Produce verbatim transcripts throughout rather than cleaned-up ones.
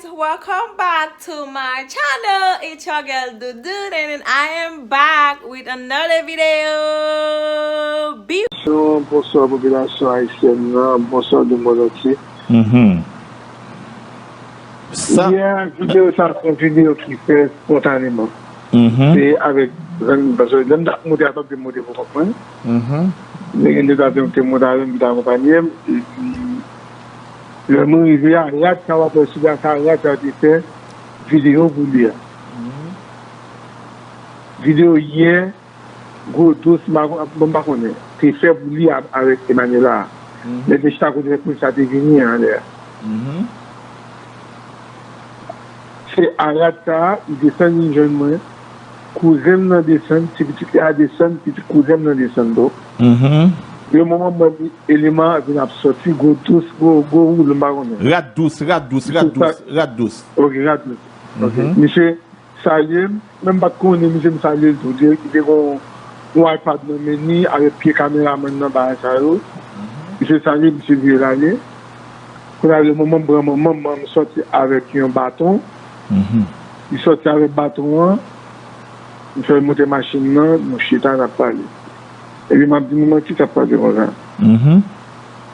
Welcome back to my channel. It's your girl Doudou, and I am back with another video. Be- Bonswa, bonswa popilasyon ayisyèn nan, bonswa lemonn antye. Mhm. Sa Yè, videyo sa se yon videyo ki fè espontaneman. Mhm. Se avèk zanmi m, paske lè m t ap monte a, pa t vle monte pou kont mwen. Mhm. Men gen de zanmi m te monte avè m, ki te akonpanye m. Epi, lè mwen rive a, rad sa w ap wè sou la, sa rad sa te fè videyo pou li a. Mhm. Videyo yè, Gwo Dous, m pa, m pa konnen, te fè pou li a, avèk Emmanuela. Mhm. Lè te chita kote moun sa te vini anlè a. Mhm. Se a rad sa a, li desann vin jwenn mwen. Kouzen m nan desann, ti pitit li a desann, pitit kouzen m nan desann tou. Mhm. Le moman m wè eleman an vin ap sòti, Gwo Dous, gwo, gwo woulo, m pa konnen. Rad dous, rad dous, rad dous, rad dous. Ok, rad dous. Ok. Mhm. Misye salye m, menm m pa t konnen misye, m salye l tou. Li te gen yon, yon iPad nan men li, avèk pye kameramann nan, bagay sa yo. Mhm. Misye salye, misye vire l ale. Kounye a, le moman m pran manman m, manman m sòti avèk yon baton. Mhm. Li sòti avèk baton an, m fè l monte machin nan, nou chita, n ap pale. Epi m ap di, "Manman, ki sa k pase konsa?" Mhm.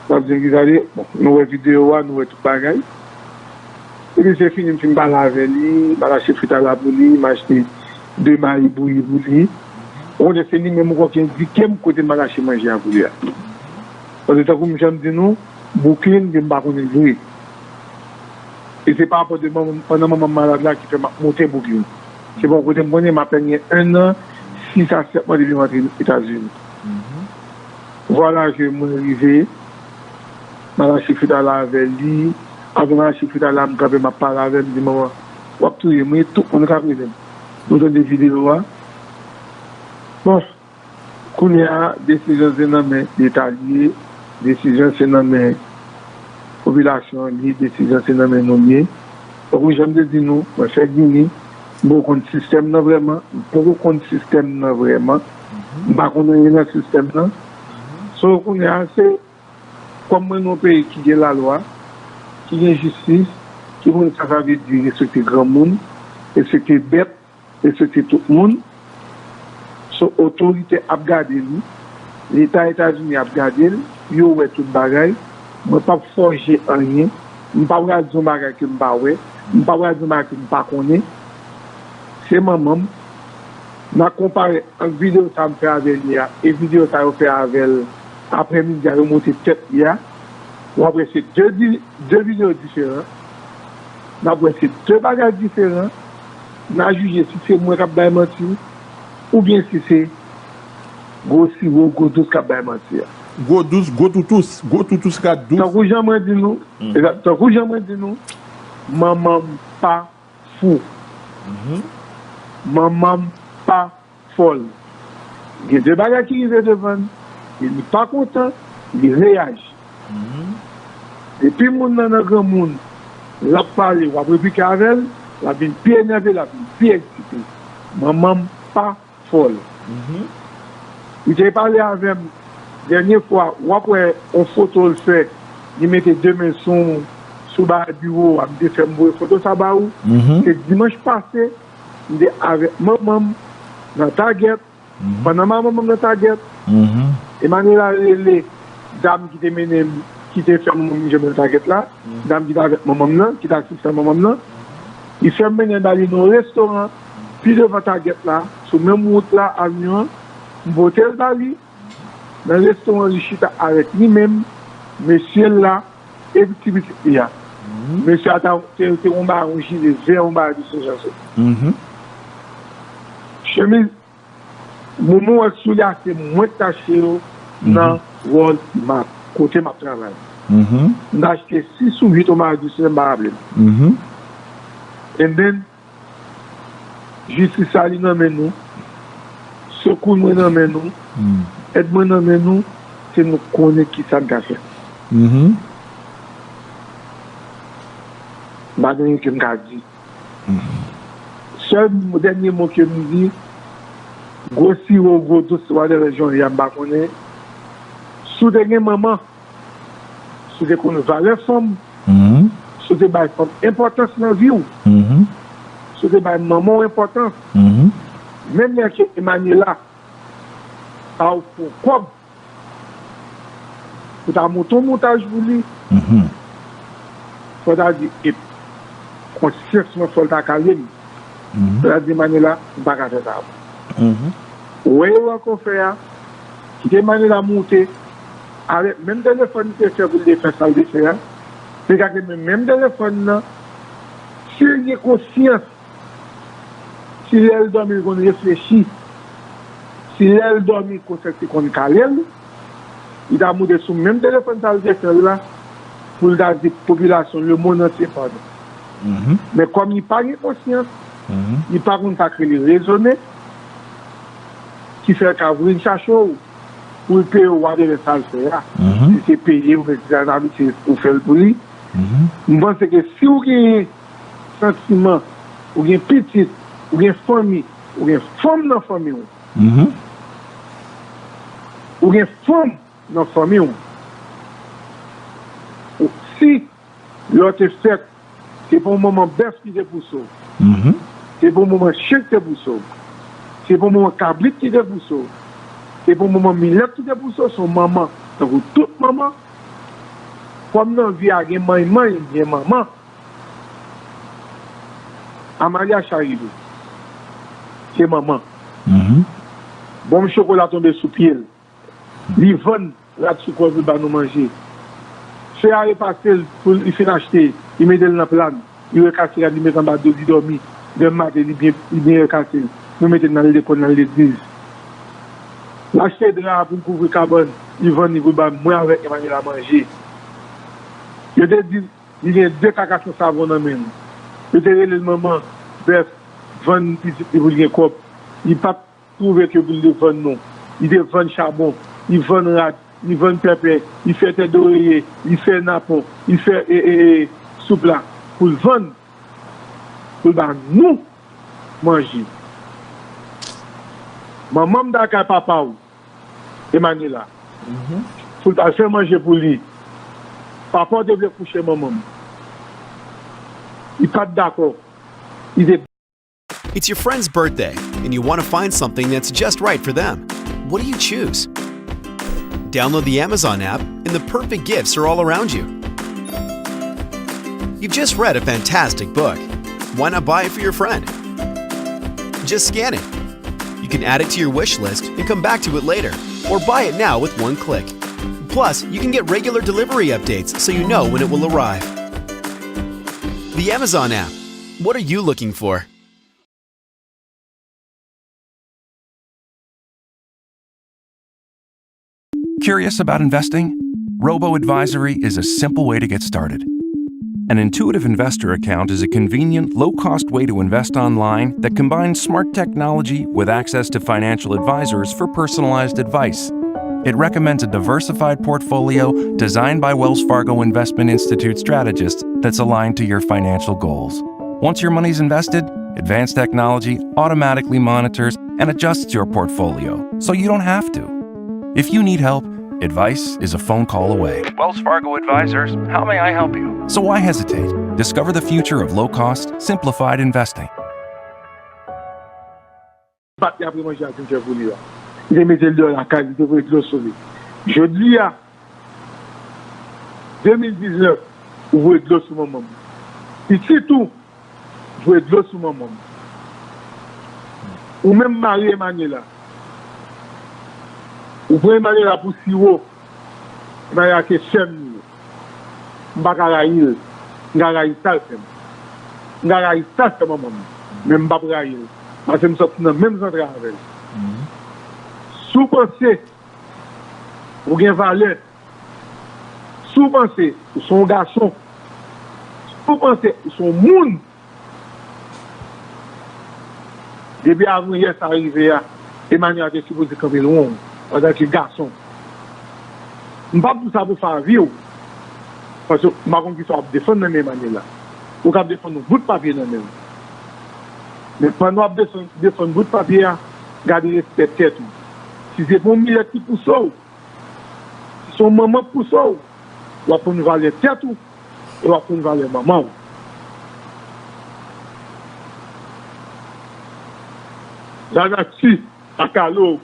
M ap di l, "Ki sa l ye?" Bon, nou wè videyo a, nou wè tout bagay. Epi se fini, m fin pale avè li, m al achte fritala pou li, m achte de mayi bouyi pou li. Ou konnen se li menm ankò ki endike m kote m al achte manje a pou li a. Paske tankou m janm di nou, Brooklyn, ke m pa konnen l vre. E se pa rapò de manman, pandan manman m malad la ki fè m ap monte Brooklyn. Se pa yon kote m konnen, m apèn gen enn an, sis a sèt mwa depi m antre Etazini. Mhm. Vwala ke mwen rive, m al achte fritala avè li. Avan m al achte fritala, m kanpe, m ap pale avè l, m di, "Manman, w ap touye m, wi, tout moun k ap rele m." Nou tande videyo a. Bon, kounye a, desizyon se nan men Leta li ye, desizyon se nan men popilasyon an li ye, desizyon se nan men nou li ye. Tankou jan m te di nou, mwen fèk vini, m poko konn sistèm nan vrèman, m poko konn sistèm nan vrèman, m pa konn anyen nan sistèm nan. So, kounye a, se kòm mwen nan yon peyi ki gen lalwa, ki gen jistis, ki konnen sa sa vle di respekte granmoun, respekte bèt, respekte tout moun. So, otorite ap gade li, Leta Etazini ap gade l, yo wè tout bagay. Mwen p ap fòje anyen, m pa pral di yon bagay ke m pa wè, m pa pral di yon bagay ke m pa konnen. Se manman m. N a konpare ant videyo sa m fè avè li a e videyo sa yo fè avè l aprèmidi a, yo monte tèt li a. W ap wè se de di-, de videyo diferan. N ap wè se de bagay diferan. N a jije si se mwen k ap bay manti oubyen si se Gwo Siwo, Gwo Dous k ap bay manti a. Gwo Dous, Gwo Toutous, Gwo Toutous k ap dous. Tankou jan mwen di nou, mhm, egzak, tankou jan mwen di nou, manman m pa fou. Mhm. Manman m pa fòl. Gen de bagay ki rive devan l, e li pa kontan, li reyaji. Mhm. Depi moun nan nan granmoun, l ap pale, w ap replike avè l, l ap vin pi enève, l ap vin pi eksite. Manman m pa fòl. Mhm. Li te pale avè m dènye fwa, w ap wè yon foto l fè, li mete de men sou, sou ba biwo a, m te fè m voye foto sa ba ou. Mhm. Se dimanch pase, m te avèk manman m nan Target. Mhm. Pandan manman m nan Target, mhm, Emmanuela rele dam ki te mennen m, ki te fè manman m jwenn nan Target la, mhm, dam ki t avèk manman m nan, ki t asistan manman m nan. Li fè m mennen ba li nan yon restoran, pi devan Target la, sou menm wout la, avni an, m pote l ba li. Nan restoran, li chita avèk li menm, mesye l la, epi ti pitit li a. Mhm. Mesye a ta, te, te yon bagay, yon jile vè, yon bagay de se jan se. Mhm. Chemiz Moumou ak soulye a se mwen k t achte yo nan, mhm, Walmart, kote m ap travay. Mhm. M t achte sis ou uit, yon bagay de se jan, m pa raple m. Mhm. And then, jistis la li nan men nou, sekou mwen nan men nou, hmm, èd mwen nan men nou, se nou konnen kisa n ka fè. Mhm. M pa gen anyen ke m ka di. Sèl mo, dènye mo ke m di, Gwo Siwo, Gwo Dous, whatever jan w ye a, m pa konnen. Si w te gen manman, si w te konn valè fanm, mhm, si Si w te bay fanm enpòtans nan vi w, si w te bay manman w enpòtans, menm lè ke Emmanuela pa ofri w kòb, pou ta monte yon montaj pou li, fò ta di, e konsyans mwen fò l ta kale m. Fò ta di, Manela, m pa ka fè sa pou ou. Ou wè erè ke w fè a, kite Manela monte, avèk menm telefòn li te fè pou l te fè sa l te fè a, li ka te men menm telefòn nan, si l gen konsyans, si lè l dòmi l konn reflechi, si lè l dòmi konsyans li konn kale l, li ta monte sou menm telefòn sa l te fè l la, pou l ta di popilasyon lemonn antye padon. Men kòm li pa gen konsyans, li pa konn sa k rele rezone, ki fè l ka vin chache w pou l peye w whatever sa l fè a. Si se peye oubyen si se anabitye ou fè l pou li, m panse ke si w genyen santiman, ou gen pitit, ou gen fanmi, ou gen fanm nan fanmi w, ou gen fanm nan fanmi w, ou, si lè w te fèt, se pa yon manman bèf ki te pouse w, se pa yon manman chen ki te pouse w, se pa yon manman kabrit ki te pouse w, se pa yon manman milèt ki te pouse w, se yon manman, tankou tout manman, kòm nan vi a gen manymany, gen manman, Amalia Charido, se manman. Bonm chokola tonbe sou pye l. Li vann rad sou kò l pou l ba nou manje. Fè a repase l pou li fin achte, li mete l nan pla n. Li rekase rad li met anba do l, li dòmi. Demen maten, li byen, li byen rekase l. Nou mete l nan lekòl, nan legliz. L achte dra pou l kouvri kabann, li vann li pou l ba mwen avèk Emmanuela manje. Yo te di li gen de kaka san savon nan men l. Yo te rele l manman bèf, vann pitit li pou l gen kòb. Li pa t twouve ke pou l te vann non. Li te vann chabon, li vann rad, li vann pèpè, li fè tèt doreye, li fè napon, li fè, e, e, e, soup la pou l vann, pou l ba nou manje. Manman m t al kay papa w, Emmanuela, pou l t al fè manje pou li. Papa w te vle kouche manman m. Li pa t dakò. Li te It's your friend's birthday, and you want to find something that's just right for them. What do you choose? Download the Amazon app, and the perfect gifts are all around you. You've just read a fantastic book. Why not buy it for your friend? Just scan it. You can add it to your wish list and come back to it later, or buy it now with one click. Plus, you can get regular delivery updates so you know when it will arrive. The Amazon app. What are you looking for? Curious about investing? Robo Advisory is a simple way to get started. An intuitive investor account is a convenient, low cost way to invest online that combines smart technology with access to financial advisors for personalized advice. It recommends a diversified portfolio designed by Wells Fargo Investment Institute strategists that's aligned to your financial goals. Once your money's invested, advanced technology automatically monitors and adjusts your portfolio, so you don't have to. If you need help, advice is a phone call away. Wells Fargo Advisors, how may I help you? So why hesitate? Discover the future of low cost, simplified investing. Pat li apre manje a fin fè pou li a. Li te mete l deyò lakay, li te voye dlo sou li. Jodi a, de mil diznèf, ou voye dlo sou manman m. Pitit ou voye dlo sou manman m. Ou menm mari Emmanuela. Ou pran Emmanuela pou siwo. Emmanuela se sè m li ye. M pa ka rayi l. M ka rayi sa l fè m. M ka rayi sa l fè manman m. Men m p ap rayi l. Paske m sòti nan menm zantray avè l. Si w panse ou gen valè, si w panse ou se yon gason, si w panse ou se yon moun, depi avanyè sa rive a, Emmanuela te sipoze kanpe lwen w antanke gason. M p ap di w sa pou fè avi w, paske m pa konn kisa w ap defann nan men Emmanuela. Ou ka ap defann yon bout papye nan men w. Men pandan w ap defann, defann bout papye a, gade respè tèt ou. Si se pa yon milèt ki pouse w, si se yon manman k pouse w, w ap konn valè tèt ou, e w ap konn valè manman w. Lanati a kale w.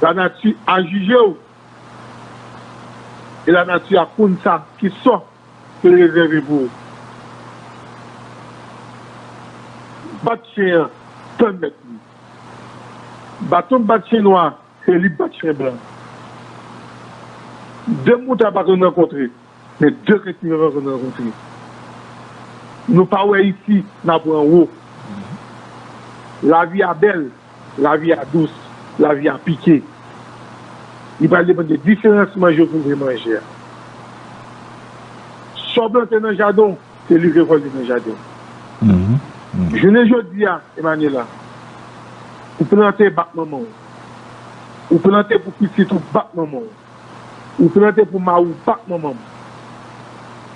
Lanati a jije w. E lanati a konn sa ki sò ke l rezève pou ou. Bat chen an, tann mèt li. Baton bat chen nwa, se li k bat chen blan. De moutay pa konn rankontre, men de kretyen pa konn rankontre. Nou pa wè isi, n ap wè anwo. Lavi a bèl, lavi a dous, lavi a pike. Li pral depann de diferans manje w pou vle manje a. Sa w plante nan jaden w, se li w rekòlte nan jaden w. Jounen jodi a, Emmanuela, ou plante bat manman w. Ou plante pou pitit ou bat manman w. Ou plante pou mari w bat manman w.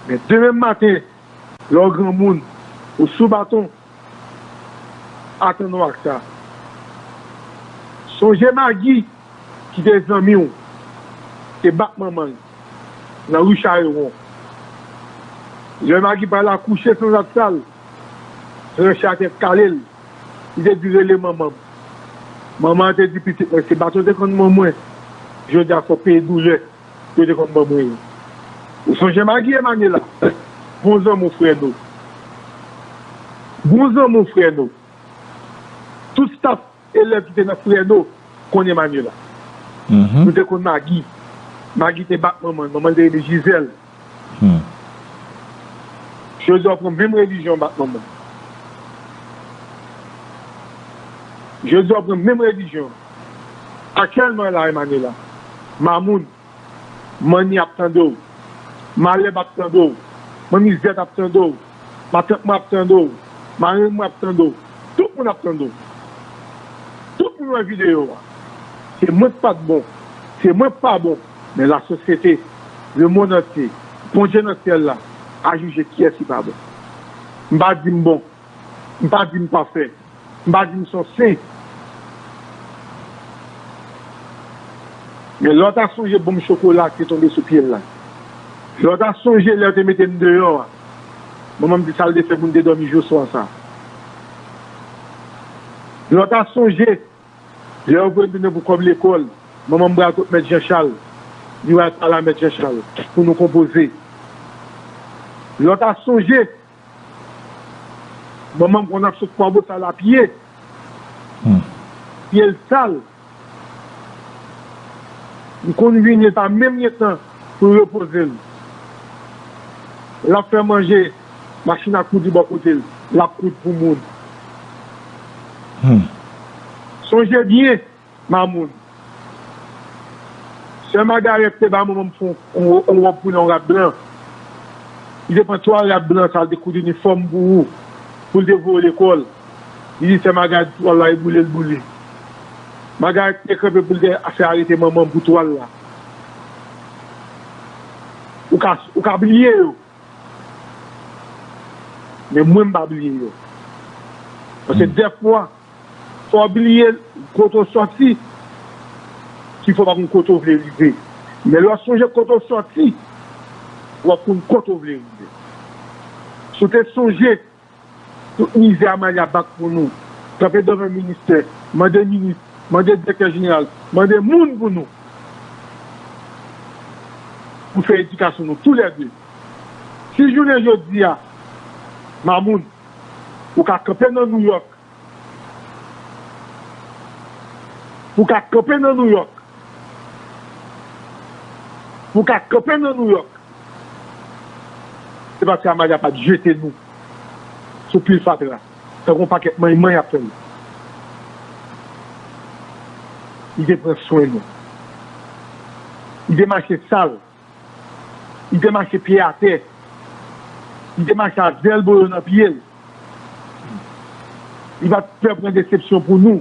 Men demen maten, lè w granmoun, ou sou baton, atann w ak sa. Sonje Magi ki te zanmi w, te bat manman l nan ri Charewon. Lè Magi pral akouche san zak sa l, tranche atè kale l, li te di, "Rele manman m." Manman an te di, "Pitit mwen, se baton te konn ban mwen, jodi a fò w peye doulè yo te konn ban mwen yo." Ou sonje Magi, Emmanuela? Bon zanmi w, Freno. Bon zanmi w, Freno. Tout staff elèv ki te nan Freno konn Emmanuela. Nou te konn Magi. Magi te bat manman l. Manman l te rele Gisèle. Jodi a w pran menm relijyon bat manman l. Jodi a w pran menm relijyon. Aktyèlman la, Emmanuela, Mamoun, Manni ap tande w. Malèb ap tande w. Manmi Zèt ap tande w. Matant mwen ap tande w. Marenn mwen ap tande w. Tout moun ap tande w. Tout moun wè videyo a. Se mwen k pa t bon. Se mwen k pa bon. Men lasosyete, lemonn antye, Bondye nan syèl la, a jije kiyès ki pa bon. M pa di m bon. M pa di m pafè. M pa di m se yon sen. Men lè w ta sonje bonm chokola ki te tonbe sou pye l la. Lè w ta sonje lè yo te mete m deyò a. Manman m di sa l te fè pou n te dòmi jou swa sa. Lè w ta sonje lè yo voye m tounen pou kòb lekòl. Manman m pral kot Mèt Jan Chal. Li pral pale a Mèt Jan Chal pou nou konpoze. Lè w ta sonje Manman m konn ap sot Kwabosal a pye. Pye l sal. M konn vini, l pa menm gen tan pou l repoze l. L ap fè manje, machin ap kouri bò kote l, l ap koud pou moun. Sonje byen, Mamoun. Sè Magarèt te ba manman m fon, yon, yon wòb koulè, yon rad blan. Li te pran twa rad blan sa, li te koud inifòm pou ou, pou l te voye w lekòl. Li di sè Magarèt twal la, e boule l boule. Magarèt te kanpe pou l te fè arete manman m pou twal la. Ou ka, ou ka bliye yo. Men mwen, m pa bliye yo. Paske dèfwa, fò w bliye kote w sòti, ki fè w pa konn kote w vle rive. Men lè w sonje kote w sòti, w ap konn kote w vle rive. Si w te sonje tout mizè Amalia ap bat pou nou, kanpe devan ministè, mande minis, mande direktè jeneral, mande moun pou nou, pou fè edikasyon nou toulède. Si jounen jodi a, Mamoun, ou ka kanpe nan Nouyòk, ou ka kanpe nan Nouyòk, ou ka kanpe nan Nouyòk, se paske Amalia pa t jete nou sou pil fatra, tankou yon pakèt manymany ap fè nou. Li te pran swen nou. Li te mache sal. Li te mache pye atè. Li te mache a zèl boyo nan pye l. Li pa t pè pran desepsyon pou nou.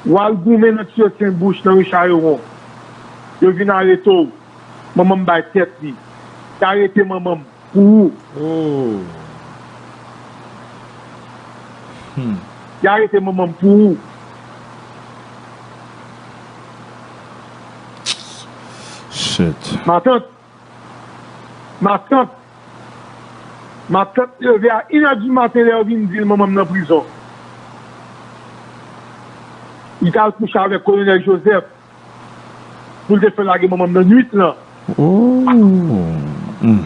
W al goumen nan tiyo Sen Bouch nan ri Charewon. Yo vin arete w. Manman m bay tèt li. Yo arete manman m pou ou. Oh. Hmm. Yo arete manman m pou ou. Shit. Matant, Matant, matant leve a inè di maten lè yo vin di l manman m nan prizon. Li t al kouche avèk Kolonèl Joseph pou l te fè lage manman m nan nwit lan. Oh. Mm.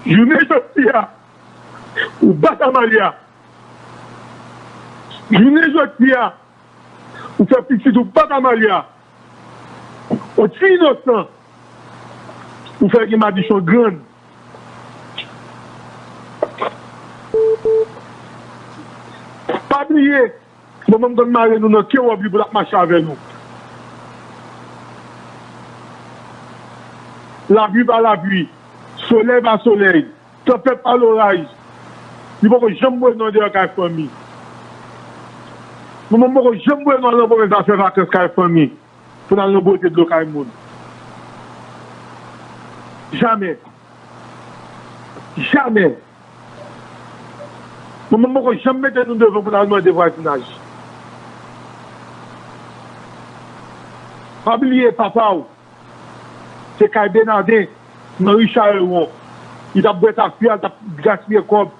Jounen jodi a, ou bat Amalia. Jounen jodi a, ou fè pitit ou bat Amalia. Yon ti inosan, ou fè gen madichon grann. Pa bliye, manman m konn mare nou nan ke wòb li pou l ap mache avè nou. Lapli pa lapli, solèy pa solèy, tanpèt pa loraj, li poko janm voye nou andeyò kay fanmi. Manman m poko janm voye nou al nan pwovens al fè vakans kay fanmi, pou n al nan bwote dlo kay moun. Jamè. Jamè. Manman m poko janm mete nou devan pou n al mande vwazinaj. Pa bliye papa w, se kay Benaden, nan ri Charewon. Li t ap bwè tafya, li t ap gaspiye kòb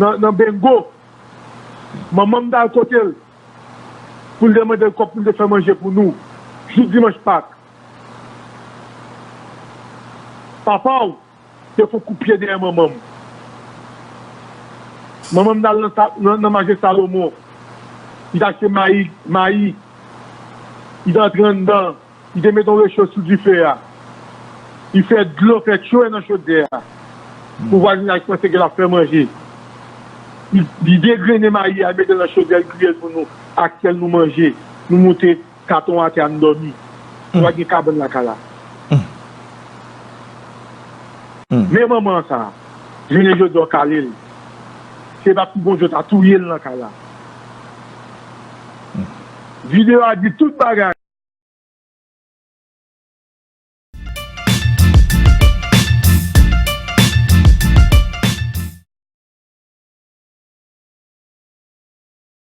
nan, nan bengo. Manman m t al kote l pou l te mande l kòb pou l te fè manje pou nou, jou dimanch Pak. Papa w te fè yon kout pye dèyè manman m. Manman m t al nan, sa- nan, nan mache Salomon. Li t achte mayi, mayi. Li t antre anndan. Li te mete yon recho sou dife a. Li fè dlo, fè chwè nan chodyè a. Pou vwazinaj panse ke l ap fè manje. Li, li degrennen mayi a, mete l nan chodyè, li griye l pou nou. Ak sèl nou manje. Nou moute katon atè a, nou dòmi. Nou pa gen kabann lakay la. Men manman sa, jounen jodi a w kale l. Se pa pou Bondye ta touye l nan kay la. Videyo a di tout bagay.